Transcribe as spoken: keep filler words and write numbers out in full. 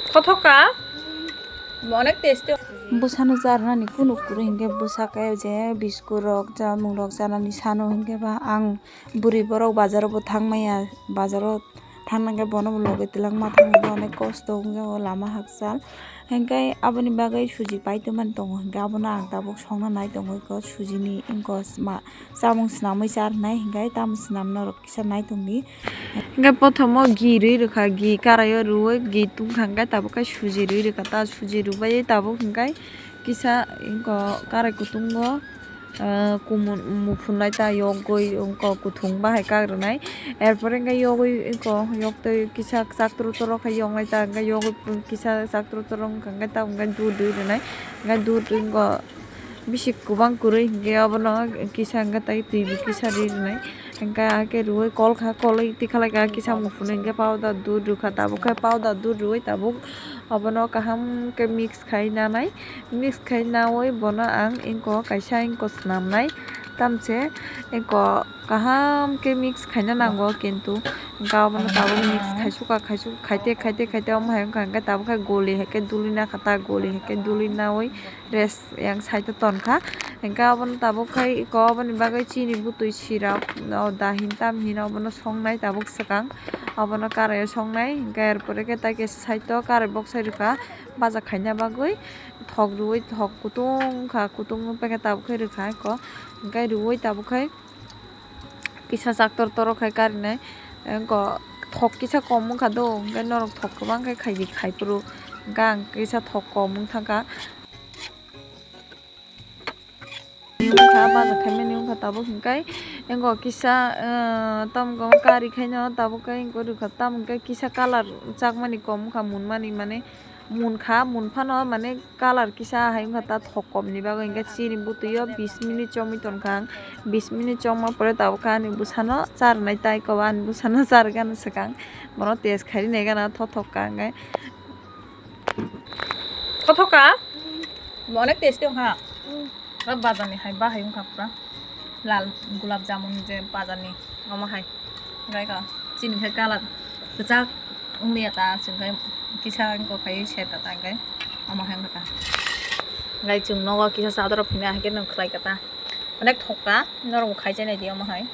Thothok ka? Onek tasty. Bwsano charnani kunu kwrwi hinkhe bwsa khe je biscuit rok, chamung rok chanani sano hinkhe ba ang bwrwi borok bazaro bo thang maya, bazaro thangna khe bono bo logi twlangma thangwi bo onek kosto wngjago lama hakchal. Hinkhe aboni bagwi suji pai tongmani tongo, hinkhe abono ang tabuk songna nai tongo, eko sujini wngkha ma chamung swnamwi char hinai, hinkhe tamo swnam norok kisa nai tongdi. Hinkhe pothomo ghee rwi rwkha, ghee karaio rwui ghee tungkha, hinkhe tabuk khe suji rwi rwkha, ta suji rwbai tabuk hinkhe kisa wngkha karai kutungo. Ah, kumun muphunai ta yogwi wngkha, kuthung bahai kak rwnai. Erpore hinkhe yogwi wngkha, yoktwi kisa chak toro toro khe yoknai ta, hinkhe yogwi kisa chak toro toro wngkha, hinkhe tabuk hinkhe dudh rwi rwnai. Hinkhe dudh wngkha bisi kwbang kwrwi, hinkhe abono kisa hinkhe tei twi bo kisa rwi rwnai. Hinkhe hakhe rwui kol kha, kolwi tikhalai kha kisa muphunwi hinkhe powder dudh rwkha, tabuk khe powder dudh rwui tabuk abono kaham khe mix khai nanai. Mix khai naui bono ang wngkha kaisa wngkha swnamnai, tamse wngkha kaham khe mix khaina nango, kintu wngkha abono tabuk mix khaisukha, khaisuk khaite khaite khaite omo hai wngkha, hinkhe tabuk khe goli hai khe duli nakha ta, goli hai khe duli naui rest yang side o tonkha. Hinkhe abono tabuk khai eko aboni bagwi chini butwi sirap, o dahin tamhin abono songnai tabuk swkang, abono karaio songnai. Hinkhe erpore khe tai kaisa side o karai boksai rwkha baja khaina bagwi. Thok rwui, thok kutung kha, kutung no packet tabuk khe rwkha eko, hinkhe rwui tabuk khai kisa chak tor toro khai karinai. Eko thok kisa kom wngkha do, hinkhe norok thok kwbang khe khai di, khai phuru hinkhe ang kisa thok kom wngthangkha. Wngkha baja khaimani wngkha tabuk, hinkhe eko kisa, ah, tamo kari khaino tabuk khe eko rwkha, tamo khe kisa colour chakmani kom wngkha, munmani mane munkha, munphano mane colour kisa hai wngkha ta thok komni bagwi, hinkhe chini butwi o bis minute chomwi tonkha ang, bis minute chongma pore tabuk khe ani bwsano charwnai tai, eko ani bwsano charwgano swkang, bono test khai rinai gana thothok kha hinkhe. Thothok kha? Onek tasty wngkha. Pura bazar ni hai bahai wngkha pura. Lal gulab jamun je bazar ni omo hai. Gai ka chini khai colour kwchak wngya ta, chwng khai kisa wngkha khai se ta ta gai omo hai wngkha ta. Gai chwng nogo kisa chador phina hai khe nwng khlai kha ta. Onek thok kha, norok khai chai nai di omo hai.